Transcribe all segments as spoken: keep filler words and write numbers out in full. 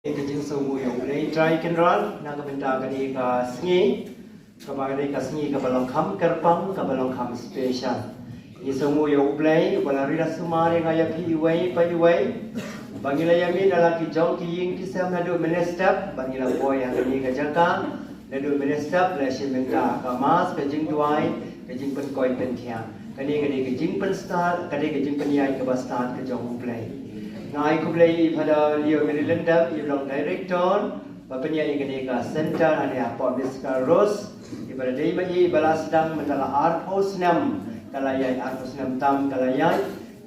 Ka jingsngew ïa U Blei Trai Kynrad na ka bynta kane ka sngi, kaba kane ka sngi kaba long kham kyrpang, kaba long kham special. Ngi sngew ïa U Blei uba la ri la sumar ïa nga ïa phi iwei pa iwei, ba ngi la ïa mih na la ki jong ki ïing ki sem naduh mynne step, ba ngi la poi ha kane ka jaka naduh mynne step, la shim mynta ka Mass, ka jingduwai, ka jingpynkhiah pynkhiah. Kane ka dei ka jingpynstad, ka dei ka jingpynïaid kaba stad ka jong U Blei. Nga ai khublei ïa i Father Leo Mary Lyndon, iba long director ba pynïaid ïa kane ka center hangne hapoh Mystical Rose, iba la dei ma i iba la sdang mynta la arphew snem ka la ïaid, arphew snem tam ka la ïaid.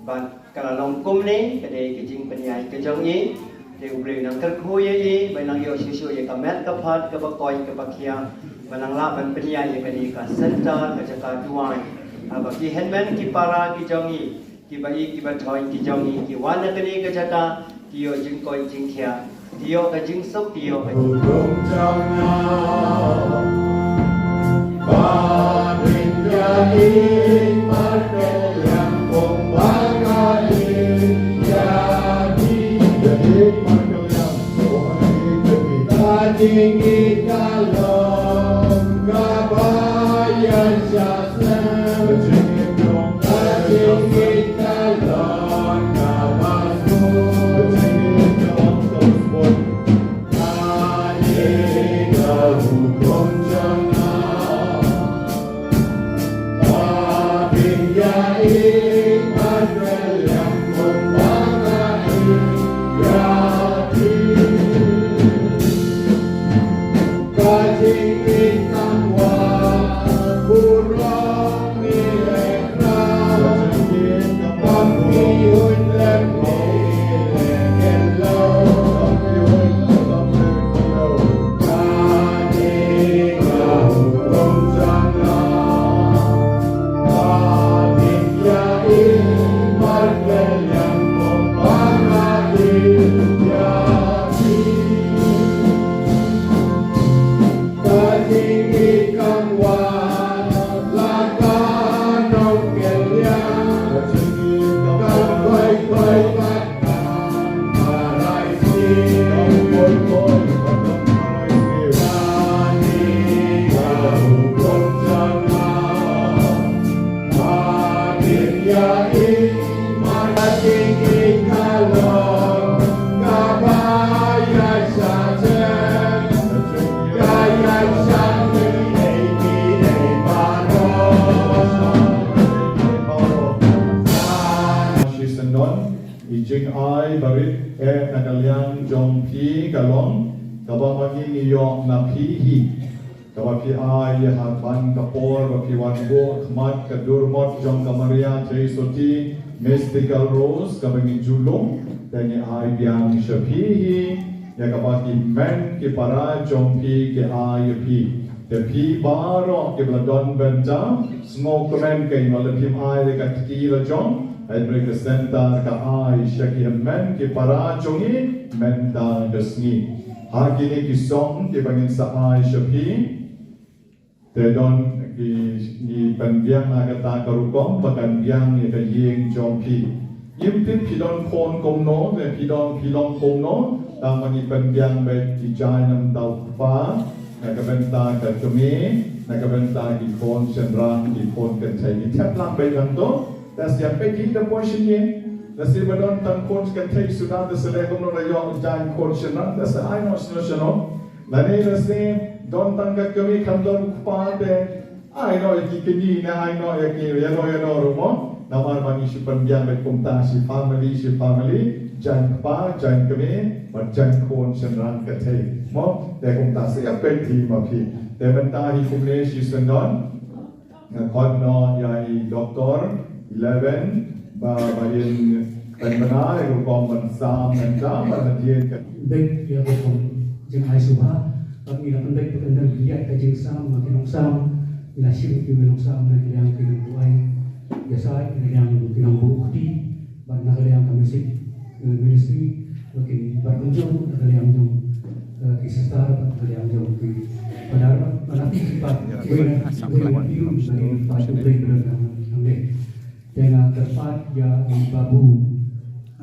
Bad ka la long kumne, ka dei ka jingpynïaid ka jong i. Te U Blei un nang kyrkhu ïa i, ba i nang ïoh shisha ïa ka met ka phad, kaba koit kaba khiah, ba nang lah ban pynïaid ïa kane ka center, ka jaka duwai. Haba ki hynmen ki para ki jong i, kiba ïeit kiba thoh ki jong i, ki wan na kane ka jaka, ki ïoh jingkoit jingkhiah, ki ïoh ka jingsuk, ki ïoh ka Shi syndon, i jingai barit eh na ka liang jong phi ka long kaba ma ngi ngi ïoh na phi hi. Kaba phi ai ïa ha ban ka por ba phi wan buh khmat ka dur mot jong ka Maria Theisotti Mystical Rose kaba ngi ju lum, te ngi ai biang sha phi hi ïa kaba ki hynmen ki para jong phi ki ai ïa phi. Te phi baroh kiba la don bynta, sngewkmen kein ba la phim ai ïa ka kti la jong, hynrei ka center ka ai sha ki hynmen ki para jong ngi mynta ka sngi. Ha kine ki song kiba ngin sa ai sha phi, te don ki, ngi pynbiang ha kata ka rukom ba kan biang ïa ka ïing jong phi. Ngim tip phi don khun kumno, ne phi don, phi long kumno, tang ba ngi pynbiang beit ki jaiñam tau kpa na ka bynta ka kmie, na ka bynta ki khun shynrang, ki khun kynthei. Ngi thep lang beit hangto. Te sa ïa peit ki da poi sha ïing, lada shu ba don tang khun kynthei suda, te sa leh kumno, la ïoh jaiñ khun shynrang, te sa ai noh shano shano. Lane lada shu don tang ka kmie, kam don kpa, te ai noh ïa ki kñi, ne ai noh ïa ki ïano ïano ruh mo. Namar ba ngi shu pynbiang beit kumta, shi family shi family, jaiñ kpa, jaiñ kmie bad jaiñ khun shynrang kynthei mo. Te kumta sa ïa peit hi ma phi. Te mynta hi kumne shi syndon nga khot noh ïa i Doctor Leven ba, ba in pynbna ïa ka rukom ban sam mynta, ban hadien ka. Beit ïa ka rukom jingai sngewbha. Bad ngi la pynbeit ba kan dang ïa ka jingsam, ma ki nongsam, ngi la shim ki nongsam na ka liang ki nongbuh ai ïasaid, na ka liang ki nongbuh kti, bad na ka liang ka music, eh, ministry, bad ki, bad kumjuh na ka liang jong, eh, ki sister, bad na ka liang jong ki father, bad na ki pat, wei na ki, wei na ki, wei na ki, wei na ki, wei na ki, wei na ki, wei na ki, Te nga kyrpad ïa i Babu,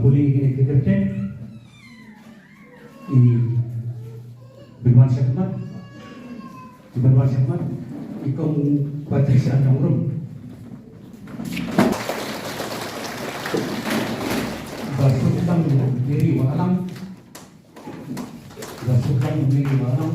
pule ïa kine ki kyrteng. I ban wan shakhmat, i ban wan shakhmat, i Kong Patricia Nongrum. Ba suk tang Mary Wahlang, ba suk tang Mary Wahlang.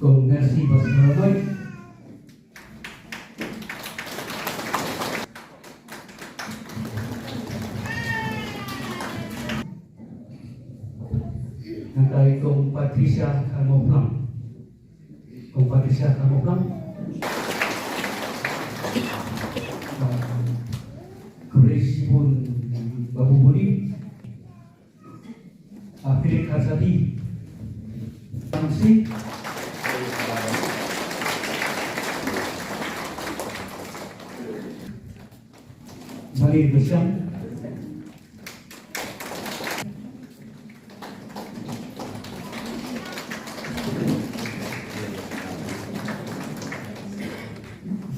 Kong Mercy Basmawai. Nangta i Kong Patricia Kharmawphlang. Kong Patricia Kharmawphlang. Khublei shibun Babu Buri. Ah, Philip Kharsati. Tangsi. Bali Bisham.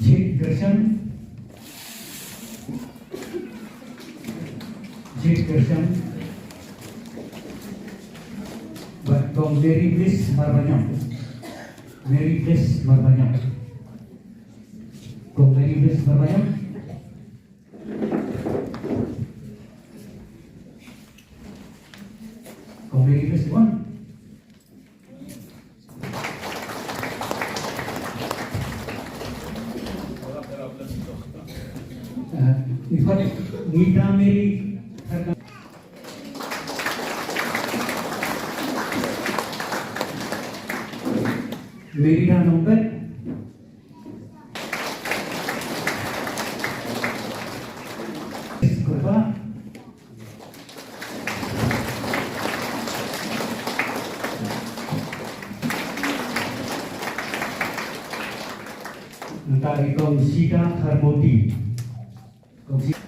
Jit Gershon. Jit Gershon. Bad Kong Mary Bliss Marbaniang. Mary Bliss Marbaniang. Kong Mary Bliss Marbaniang. Kong Mary Bliss Marbaniang. Eh, in fact, Ngita Mary, Mary da Nongbet. Kurba. Nangta i Kong Sita Kharmoti. Kong Si-,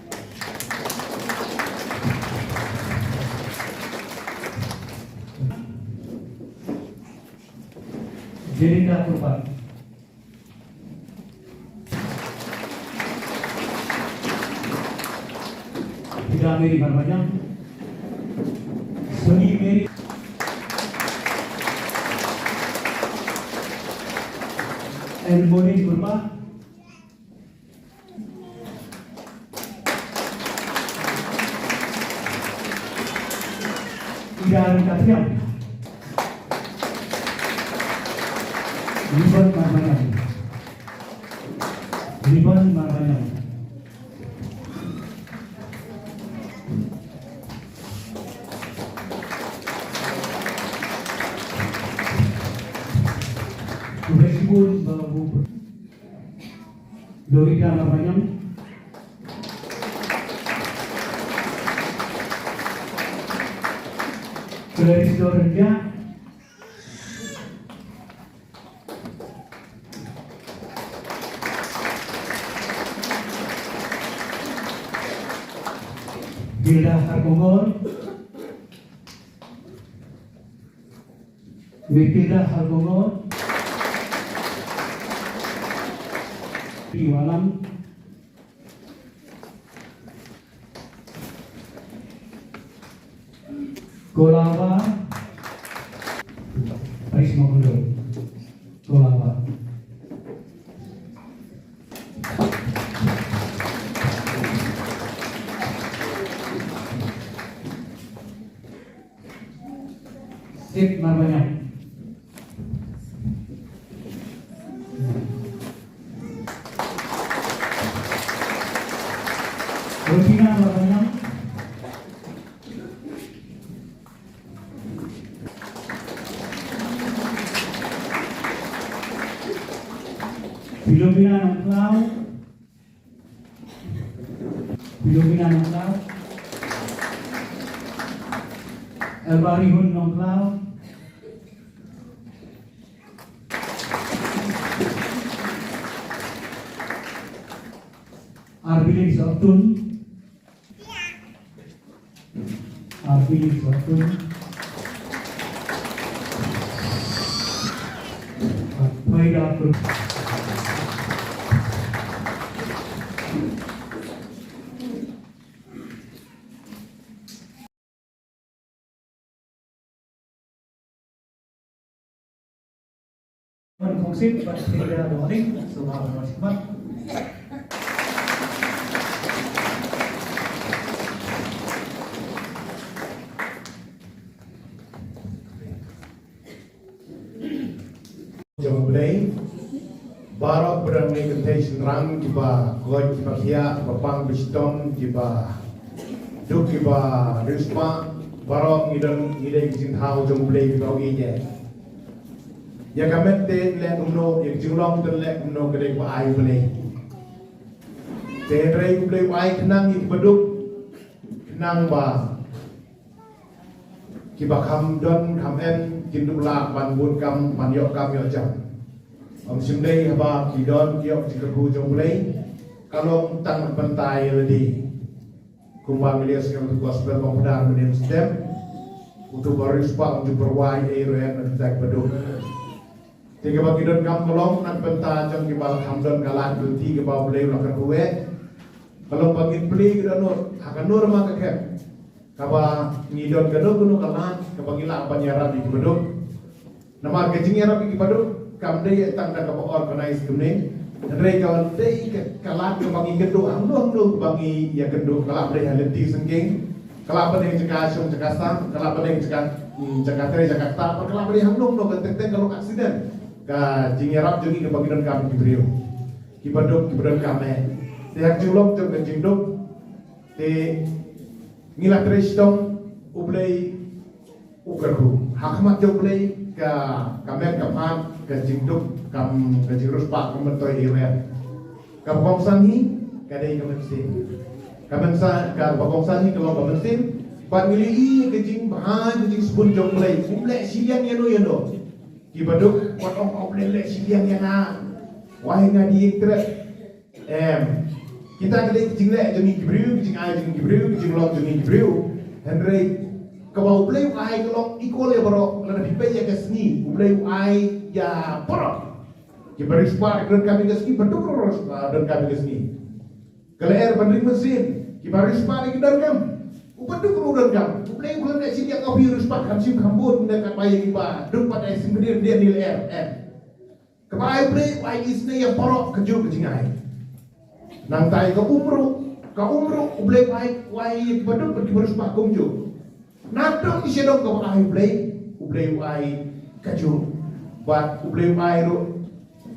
Jelinda Kurban. Hilda Mary Marbaniang. Soni Mary. Elmonin Kurba. Ida Rita Thiam. Libon Marbaniang. Libon Marbaniang. Khublei shibun Babu. Lorita Marbaniang. Clarice Dorinda. Hilda Harkongor. Matilda Halbongor. Iwalam. Kolawa. Paris Magundo. Kolawa. Sid Marbaniang. Rosina Marbaniang. Philomena Nongkhlaw. Philomena Nongkhlaw. Elbarihun Nongkhlaw. Arbilis Atun. Arbilis Atun. Faida Atun. Mon Kongsit bad Hilda Dohling, sngewbha ban wan sha khmat. Jong U Blei, baroh ba dang ngi kynthei shynrang kiba koit kiba khiah, kiba pang ba shitom, kiba duk kiba riewspah, baroh ngi don ngi dei ki jingthaw jong U Blei kiba u ïeit. Ïa ka met te leh kumno, ïa ka jinglong te leh kumno, ka dei kaba ai U Blei. Te hynrei U Blei u ai khnang ïa kiba duk, khnang ba kiba kham don kham em kin duh lah ban bun kam, ban ïoh kam ïoh jam. Ym shym dei haba ki don ki ïoh ki jingkyrkhu jong U Blei, ka long tang na bynta ïa lade. Kumba ngi la ïohsngew ha ka gospel ba u Phadar mynne mynstep, uto uba riewspah um ju pyrwa ei ruh na ka bynta kiba duk. Te kaba ki donkam ka long na ka bynta jong kiba la kham don ka lad ka lynti kaba U Blei u la kyrkhu eh. Ka long ba ngin plie ka dohnud ha kano ruh ma ka khet, kaba ngi don kano kano ka lad kaba ngi lah ban ïarap ïa kiba duk. Namar ka jingïarap ïa kiba duk kam dei tang da kaba organize kumne. Hynrei ka dei ka, ka lad kaba ngi kynduh hangno hangno kaba ngi ïakynduh, ka lah ban dei ha lynti syngkien, ka lah ban dei jaka shong jaka sam, ka lah ban dei jaka, hmm, jaka trei jaka ktah, ka lah ban dei hangno hangno, ka teng teng ka long accident ka jingïarap jong ngi kaba ngi donkam ïa ki briew kiba duk kiba donkam eh. Te ha ka jinglong jong ka jingduk te ngi la trei shitom, U Blei u kyrkhu. Ha khmat jong U Blei ka, ka met ka phad, ka jingduk, ka, ka jingriewspah kam myntoi ïa u. Kaba kongsan hi ka dei ka mynsiem. Ka mynsa, kaba kongsan hi ka long ka mynsiem. Bad ngi la ïohi ka jingbha ka jingsbun jong U Blei. Um leh shiliang ïano ïano. Kiba duk wat ong, U Blei leh shiliang ïa nga. Wai nga dei ïing tret. Em, kita ki dei ki jingleh jong ngi ki briew, ki jingai jong ngi ki briew, ki jinglong jong ngi ki briew. Hynrei kaba U Blei u ai ka long equal ïa baroh, lada phi peit ïa ka sngi, U Blei u ai ïa baroh. Kiba riewspah ki donkam ïa ka sngi, ba duk ruh, ah, donkam ïa ka sngi. Ka lyer ban ring mynsiem, kiba riewspah ki donkam, uba duk ruh donkam. U Blei u la leh shiliang ïa phi riewspah, kham shym kham bun, ne katba ïa kiba duk pat ai shim khyndiat khyndiat ne lyer, em. Kaba ai U Blei u ai isynei ïa baroh kajuh ka jingai. Nangta ïa ka um ruh, ka um ruh U Blei u ai, u ai ïa kiba duk bad kiba riewspah kumjuh. Naduh ki shadong kaba ai U Blei, U Blei u ai kajuh. Bad U Blei u ai ruh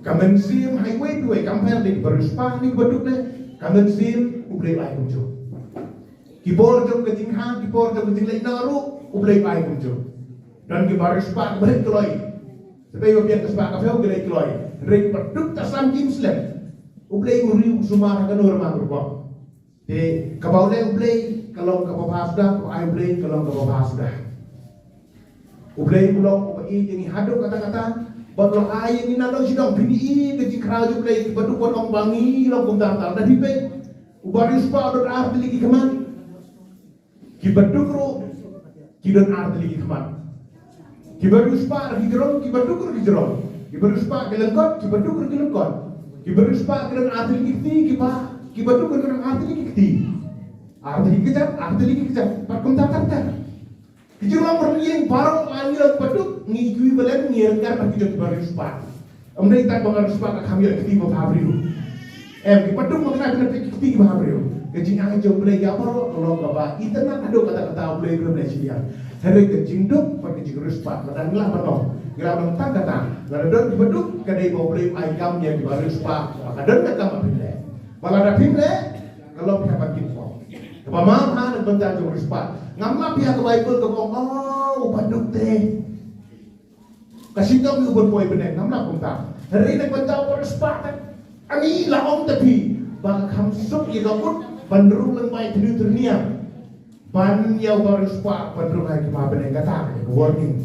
ka mynsiem ha iwei pa iwei, kam pher dei kiba riewspah ne kiba duk ne, ka mynsiem U Blei u ai kumjuh. Ki bor jong ka jingkha, ki bor jong ka jingleit noh ruh, U Blei u ai kumjuh. Don kiba riewspah kiba leit kloi. Sdei ba biang ka spah ka phew ki leit kloi. Hynrei kiba duk ta sam kim slem. U Blei u riew sumar ha kano ruh ma ka rukom. Te kaba u leh U Blei ka long kaba bha suda, kaba ai U Blei ka long kaba bha suda. U Blei u long uba ïeit ïa ngi haduh katta katta. Bad u la ai ïa ngi naduh shadong, phin ïohi ka jingkhraw jong U Blei, kiba duk wat ong ba ngi long kumta kumta. Lada phi peit, uba riewspah u don ar tylli ki khmat. Kiba duk ruh ki don ar tylli ki khmat. Kiba riewspah ruh ki jrong, kiba duk ruh ki jrong. Kiba riewspah ki lyngkot, kiba duk ruh ki lyngkot. Kiba riewspah ki don ar tylli ki kti, kiba, kiba duk ruh ki don ar tylli ki kti. Ar tylli ki kjat, ar tylli ki kjat. Bad kumta ter ter. Ki jinglong ba ngi ïeng baroh, ngi long kiba duk, ngi equivalent, ngi ryngkat bad ki jong kiba riewspah. Ym dei tang ba nga riewspah nga kham ïoh kti ba bha briew. Em, kiba duk ma nga kynnoh ki kti kiba bha briew. Ka jingai jong U Blei ïa baroh ka long kaba itynnad haduh katta katta, U Blei u leh shiliang. Hynrei ka jingduk bad ka jingriewspah, lada ngi lah ban ong, ngi lah ban ong tang katta, lada don kiba duk, ka dei ba U Blei u ai kam ïa kiba riewspah ba ka don ka kam ba phin leh. Ba lada phim leh, ka long phi hap ban kit khop. Kaba ma ha na ka bynta jong riewspah. Ngam lap ïa ka Baibl kaba ong, oh, uba duk te ka shitom ïa u ban poi bneng, ngam lap kumta. Hynrei na ka bynta uba riewspah te, ani la ong te phi ba ka kham suk ïa ka ut ban rung lyngba ïa tyrni tyrnia. Ban ïa uba riewspah ban rung ha ki ma bneng, kata ka warning.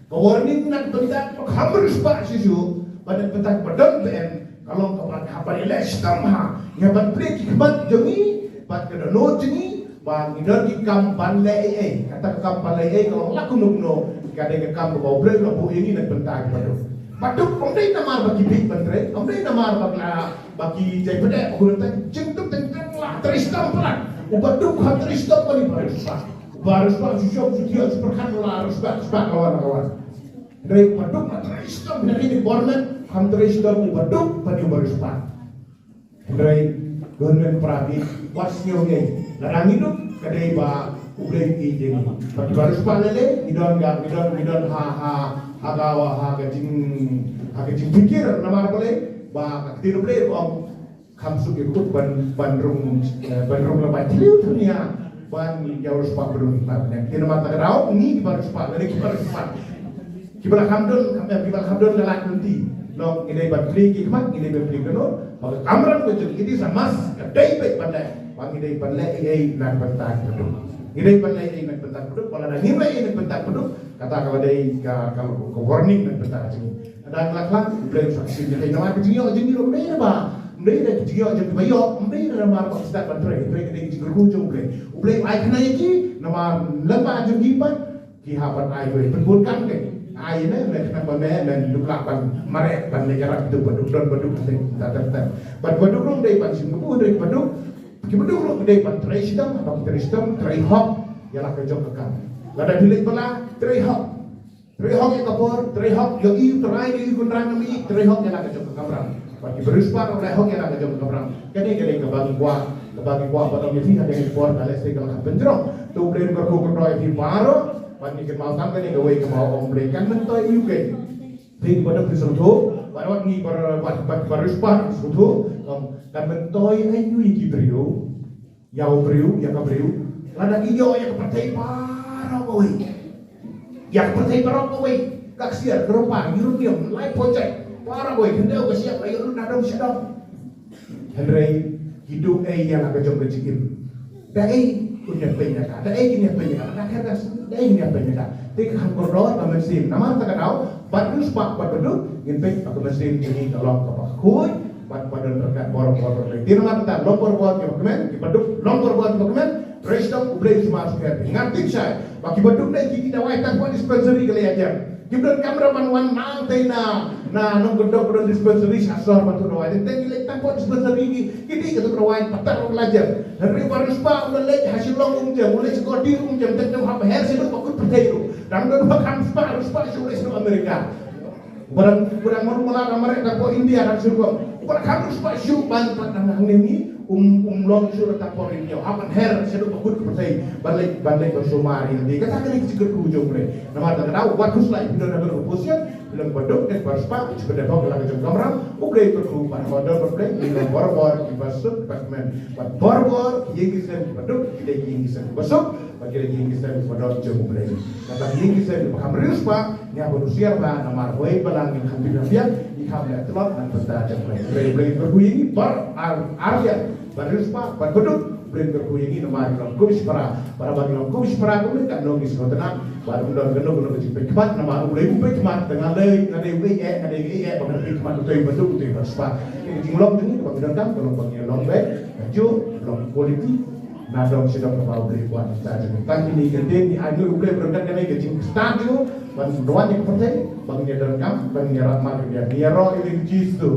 Ka warning na ka bynta uba kham riewspah shisha, ban na ka bynta uba don bneng. Ka long kaba haba ïaleh shitom ha ngi ban plie ki khmat jong ngi bad ka dohnud jong ngi ba ngi don ki kam ban leh ei ei. Kata ka kam ban leh ei ei ka long la kumno kumno, ka dei ka kam kaba U Blei u la buh ïa ngi na ka bynta ki baduk. Baduk ym dei namar ba ki bieit ban trei, ym dei namar ba la ba ki jai pdeng ba ki don tang jingduk teng teng la trei shitom palat. U baduk ha trei shitom ban i ba respect. U ba respect shu shong shu thiah shu pyrkhat la respect respect ka wan ka wan. Hynrei u baduk ma trei shitom, hynrei ni bor men kham trei shitom u baduk bad u ba riewspah. Hynrei don men para ngi wat sngew ngi la dang ngi duk ka dei ba U Blei ngi jing. Bad u ba riewspah lei lei ngi don ga ngi don ngi don ha ha ha ka ha ka jing ha ka jingpikir namar balei ba ka ktien U Blei u ong kham suk ïa kut ban ban rung eh, ban rung la bai tliu tlia ban ïa u riewspah ba rung ban ne. Ki namar ta ka daw ngi ki ba riewspah lei ki ba riewspah. Ki ba la kham don kham eh, ki ba la kham don la lak nanti. Long ngi dei ban plie ki khmat ngi dei ban plie ka dohnud. Ba ka kamram ka jong ngi dei sa mas ka dei peit ban leh. Ba ngi dei ban leh ei ei na ka bynta ka baduk. Ngi dei ban leh ei ei na ka bynta ka baduk. Ba la da ngi leh ei ei na ka bynta ka baduk kata ka la dei ka ka ka warning na ka bynta ka jong ngi. Dang la khlang U Blei u sa ksiew ïa ka namar ka jingïoh jong ngi ruh ym dei ba ym dei ka jingïoh jong ngi ba ïoh ym dei namar ba ki stad ban trei trei ka dei ka jingkyrkhu jong U Blei. U Blei u ai kane ïa ki namar lem ba jong ngi ba ki hap ban ai wei pynbun kam ke ai ne me khnang ba me men duk lah ban mareh ban leh ïarap tu ba duk don ba duk te ta ta ta. Ba ba duk ruh dei ban sngewbha dei ba duk ki ba duk ruh dei ban trei shitom ba ki trei shitom trei hok ïa la ka jong ka kam. Lada phi leit ba la trei hok Trei hok ïa ka por, trei hok ïa u trai ïa u kynrang na mi, trei hok ïa la ka jong ka kamram. Bad ki ba riewspah ruh trei hok ïa la ka jong ka kamram. Kane kane kaba ngi kwah, kaba ngi kwah ba ngi ïa phi ha kane ka por ka lehse ka la ka pynjrong. To Blei ruh ka ruh ka roi ïa phi baroh, bad ngi kynmaw tang kane kawei kaba ong Blei kan myntoi ïa u keiñ. Dei ba dang phi sngewthuh, bad wat ngi ba ba riewspah sngewthuh, kan myntoi ïa u ïa ki briew. Ïa u briew, ïa ka briew. Lada ki ïoh ïa ka pyrthei baroh kawei. Ïa ka pyrthei baroh kawei. Ka ksiar, ka rupa, uranium, lai project. Baroh kawei, hynrei ka siap, ïa u na dong sha dong. Hynrei ki duh ei ïa la ka jong ka jingim. Da ei un ïa pynïa ka, da ei kin ïa pynïa ka, da ei kin ïa pynïa ka. Te ka kham kordor ka mynsiem. Namar ta ka daw, bad riewspah bad baduk, ngin peit ba ka mynsiem jong ngi ka long kaba khuid, Bad ba don ryngkat bor bor bor. Te namar kata long bor bor kiba kmen, kiba duk long bor bor kiba kmen. Trei shitom U Blei u sumar sukher. Nga tip shai ba kiba duk dei ki dawai tang pon dispensary ka la ïa jem. Kiba don kamra ban wan nang tei na na nongkyndong ba don dispensary sha sor ban tu dawai. Te ki leit tang pon dispensary ki ki dei ka tu dawai patar ka la jem. Hynrei ba riewspah u la leit ha Shillong um jem, u leit sha Guwahati um jem, te dang hap her sha duk ba kut pyrthei ruh. Dang don ba kham spah riewspah sha u leit sha Amerika. Barang barang mar mala da mareh da ko India da surkom. Barang kham spah shu ban pat da nang ni um um long shu da por India. Hapan her shu ba kut pyrthei ban leh ban leh ban sumar India. Kata ka ni ka jingkyrkhu jong Blei. Namar da kata wat khuslai phi don da ka position phi long baduk dei ba spah shu ba dei ba la ka jong kamram. U Blei kyrkhu ban order ba Blei phi long bor bor kiba suk ba kmen. Ban bor bor ïing ki sem baduk ki dei ïing ki sem ba suk. Ba ki la ïing ki sem ba don jong U Blei. Kata ïing ki sem ba kham riewspah, ngi hap ban husiar ba namar hoi ba la ngi kham biang biang, ngi kham leh tlot na ka bynta jong U Blei. U Blei u kyrkhu ïa ngi bar ar ar ïa, ba riewspah, ba baduk, U Blei u kyrkhu ïa ngi namar ngi long kum shipara, ba haba ngi long kum shipara, U Blei ka nong ngi sngewtynnat, ba ym don kano kano ka jingpeit khmat, namar U Blei u peit khmat, te nga lei, nga dei u ei eh, nga dei u ei eh, ba nga peit khmat, u tei baduk, u tei ba spah. Ka jinglong jong ngi, ba ngi donkam, ka long ba ngi long beit, ka jur, long quality, Na dong sha dong kaba U Blei u kwah na ka bynta jong ngi. Tang kine ki ktien ngi ai nguh U Blei ba ryngkat kane ka jingstad jong u ban wan ïa ka pyrthei ba ngin ïa donkam ba ngin ïa rat markylliang. Ngi ïaroh ïa u Jisu.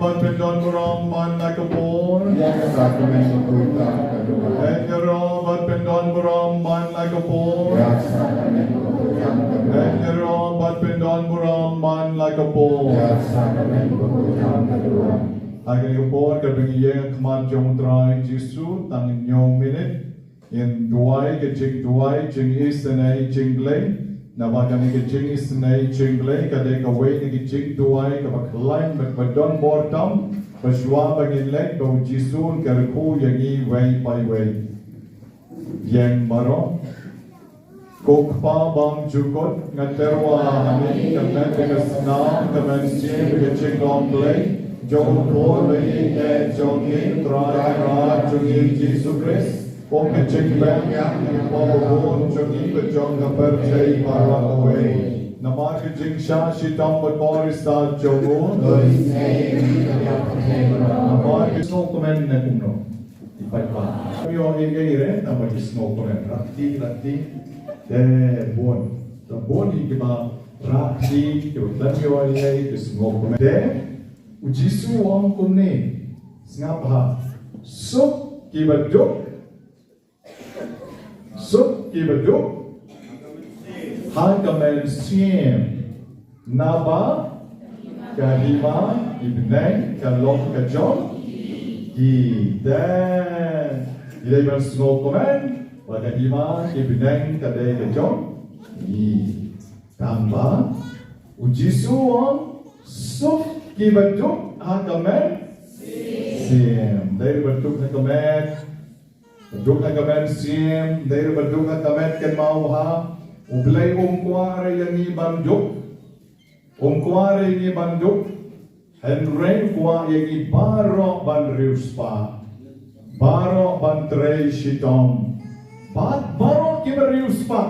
Ban pyndon burom man la ka por. Ïa ka sakramen ka pyrthei ka duwai. Ïa ka rom ban pyndon burom man la ka por. Ïa ka sakramen ka pyrthei ka duwai. Ïa ka rom ban pyndon burom man la ka por. Ïa ka sakramen ka pyrthei ka duwai. Ha kane ka por ka bynta ïa ka khmat jong U Trai Jisu tang hynñiew minit. Ngin duwai ka jingduwai jingisynei jong U Blei. Naba kane ka jingisynei jong U Blei ka dei kawei na ki jingduwai kaba khlaiñ bad ba don bor tam, ba shuwa ba ngin leit ba U Jisu un kyrkhu ïa ngi wei pa wei. Ïeng baroh. Ko Kpa bymjukut, nga tyrwa ha me ka met bad ka snam, ka mynsiem bad ka jinglong Blei jong U Khun ba ïeit jong ngi, U Trai Kynrad jong ngi Jisu Khrist. Kum ka jingbym biang ïa ki pop babun jong ngi bad jong ka pyrthei baroh kawei. Namar ka jingshah shitom bakordor jong u. Namar ka sngewkmen ne kumno. Ki paidbah. Ïoh ei ei re, tang ba ki sngewkmen. Rakti, rakti. Te bun. Te bun hi kiba rakti, kiba ym ïoh ei ei, ki sngewkmen. Te U Jisu u ong kumne, sngap bha. Suk kiba duk. Suk kiba duk. Ha ka mynsiem. Naba ka hima ki bneng ka long ka jong ki. Te ngi dei ban sngewkmen ba ka hima ki bneng ka dei ka jong ki. Tangba U Jisu u ong suk kiba duk ha ka mynsiem. Dei ba duk ha ka met. Duk ha ka mynsiem, dei ba duk ha ka met, kynmaw ha U Blei um kwah re ïa ngi ban duk. Um kwah re ïa ngi ban duk. Hynrei u kwah ïa ngi baroh ban riewspah. Baroh ban trei shitom. Bad baroh kiba riewspah.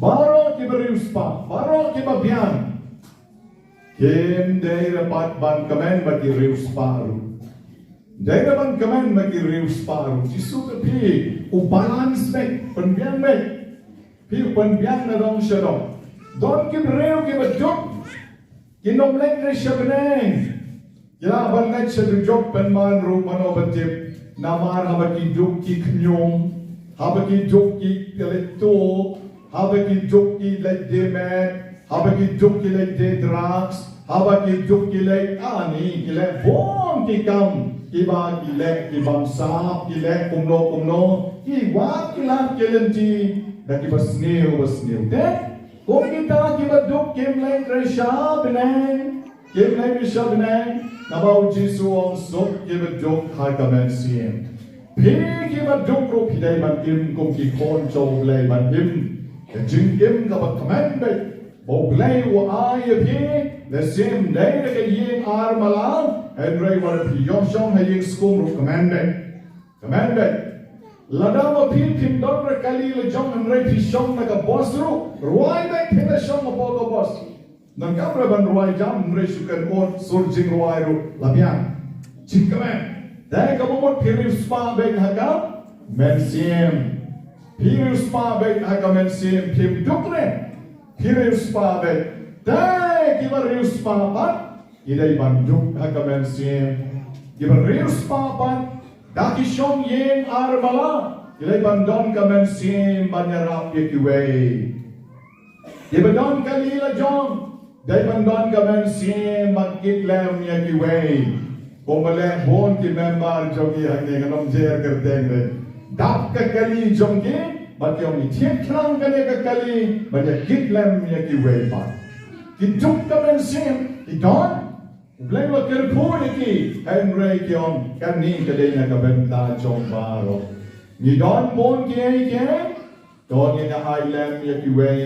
Baroh kiba riewspah, baroh kiba biang. Kim dei re pat ban kmen ba ki riewspah ruh. Dei re ban kmen ba ki riewspah ruh. Jisu ka phi u balance beit, pynbiang beit. Phi u pynbiang na dong sha dong. Don ki briew kiba duk. Kin ym leit re sha bneng. Ki lah ban leit sha dujok pynban ruh mano ba tip. Namar haba ki duk ki khñium, haba ki duk ki leit tuh, haba ki duk ki leit die met, haba ki duk ki leit die drugs, haba ki duk ki leit ani, ki leh bun ki kam, kiba ki leh ki bamsap, ki leh kumno kumno, ki wad ki lad ki lynti da kiba sniew ba sniew. Te kum kita kiba duk kim leit re sha bneng. Kim leit re sha bneng, naba U Jisu u ong suk kiba duk ha ka mynsiem. Phi kiba duk ruh phi dei ban im kum ki khun jong U Blei, ban im ka jingim kaba kmen beit ba U Blei u ai ïa phi. Mynsiem dei re ka ïing ar mala, hynrei wat phi ïoh shong ha ïing skum ruh kmen beit. Kmen beit. Lada ma phi phim don re kali la jong hynrei phi shong na ka bos ruh, rwai beit phin da shong hapoh ka bos. Nang kam re ban rwai jam hynrei shu kynnoh sur jingrwai ruh la biang. Jingkmen. Te kaba mut phi riewspah beit ha ka mynsiem. Phi riewspah beit ha ka mynsiem, phim duk re. Phi riewspah beit. Te kiba riewspah pat ki dei ban duk ha ka mynsiem. Kiba riewspah pat da ki shong ïing ar mala, ki dei ban don ka mynsiem ban ïarap ïa kiwei. Kiba don kali la jong dei ban don ka mynsiem ban kit lem ïa kiwei. Kumba leh bun ki member jong ngi hangne, ngan ym jer kyrteng re. Dap ka kali jong ki, bad ki ong ngi thied khnang kane ka kali, bad ïa kit lem ïa kiwei pat. Ki duk ka mynsiem, ki don. U Blei u la kyrkhu ïa ki, hynrei ki ong kane ka dei na ka bynta jong baroh. Ngi don bun kiei kiei, to ngin ïa ai lem ïa kiwei.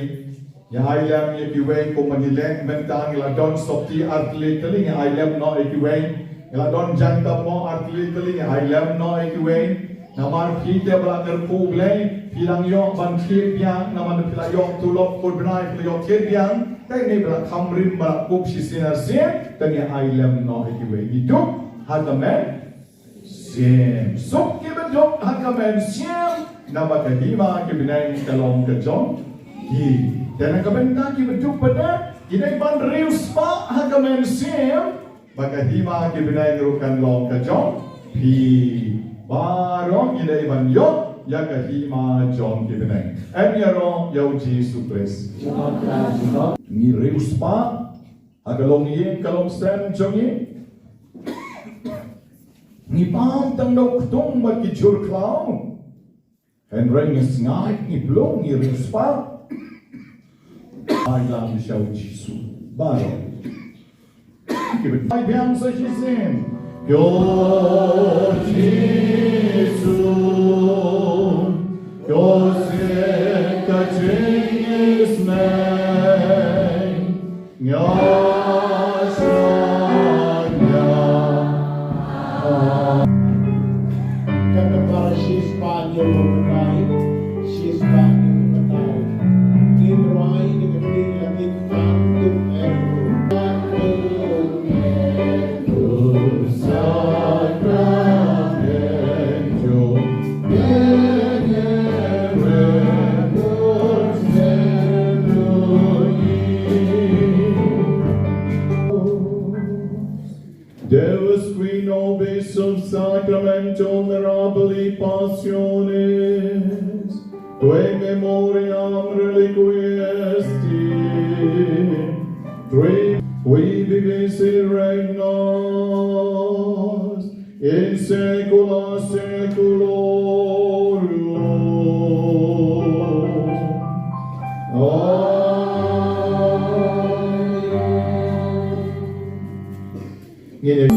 Ïa ai lem ïa kiwei kumba ngi leh mynta, ngi la don sopti artylli tylli, ngi ai lem noh ïa kiwei. Ngi la don jaiñtap mo artylli tylli, ngi ai lem noh ïa kiwei. Namar phi te ba la kyrkhu U Blei, phi dang ïoh ban thied biang, namar phi la ïoh tulop kut bnai, phi la ïoh thied biang, te ngi ba la kham rim ba la kup shisien arsien, te ngi ai lem noh ïa kiwei. Ngi duk ha ka men siem. Suk kiba duk ha ka mynsiem, naba ka hima ki bneng ka long ka jong ki. Te na ka bynta kiba duk pat, ki dei ban riewspah ha ka mynsiem, ba ka hima ki bneng ruh kan long ka jong phi. Baroh ngi dei ban ïoh ïa ka hima jong ki bneng. Em ïaroh ïa U Jisu Khrist. Ngi riewspah ha ka longïing ka longsem jong ngi. Ngi pang tang da u ktung bad ki jhur khlaw. Hynrei ngi sngaid, ngi plung, ngi riewspah. Ai lem sha U Jisu. Baroh. Ki bynta biang sa shisien. Ko Jisu, ko sien ka jingisynei. Nga sngewthuh. Kata para shispah hynñiew phew khyndai, shispah hynñiew phew khyndai. Ngin rwai, ngin kynti, ngin kynti, ngin kynti. Deus, qui nobis sub sacramentum mirabilis passionis, tuae memoriam reliquisti, qui vivis et regnas in saecula saeculorum. Amen.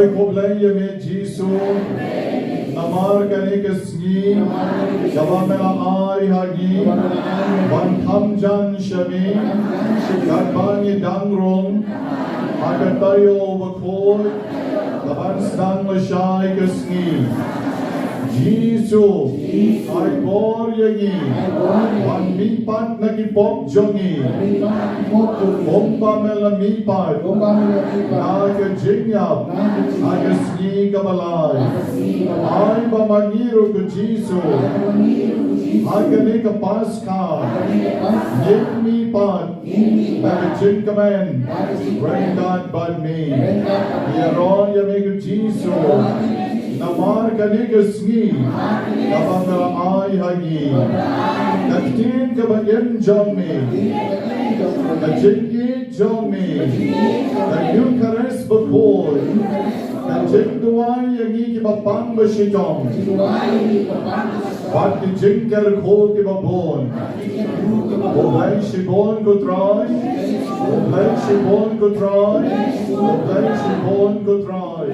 Khublei ïa me Jisu, namar kane ka sngi kaba me la ai ha ngi ban kham jan sha me katba ngi dang rung ha ka taïew bakhuid kaban sdang lashai ka sngi. Jisu, ai bor ïa ngi ban mihpat na ki pop jong ngi, kumba me la mihpat na ka jingïap ha ka sngi kaba lai. Ai ba ma ngi ruh ko Jisu, ha kane ka Paskha ngin mihpat, ba ka jingkmen ryngkat bad me. Ïaroh ïa me ko Jisu, namar kane ka sngi kaba me la ai ha ngi, ka ktien kaba im jong me, ka jingïeit jong me, ka Eucharist bakhuid, ka jingduwai ïa ngi kiba pang ba shitom, bad ki jingkyrkhu kiba bun. Khublei shibun ko Trai, khublei shibun ko Trai, khublei shibun ko Trai.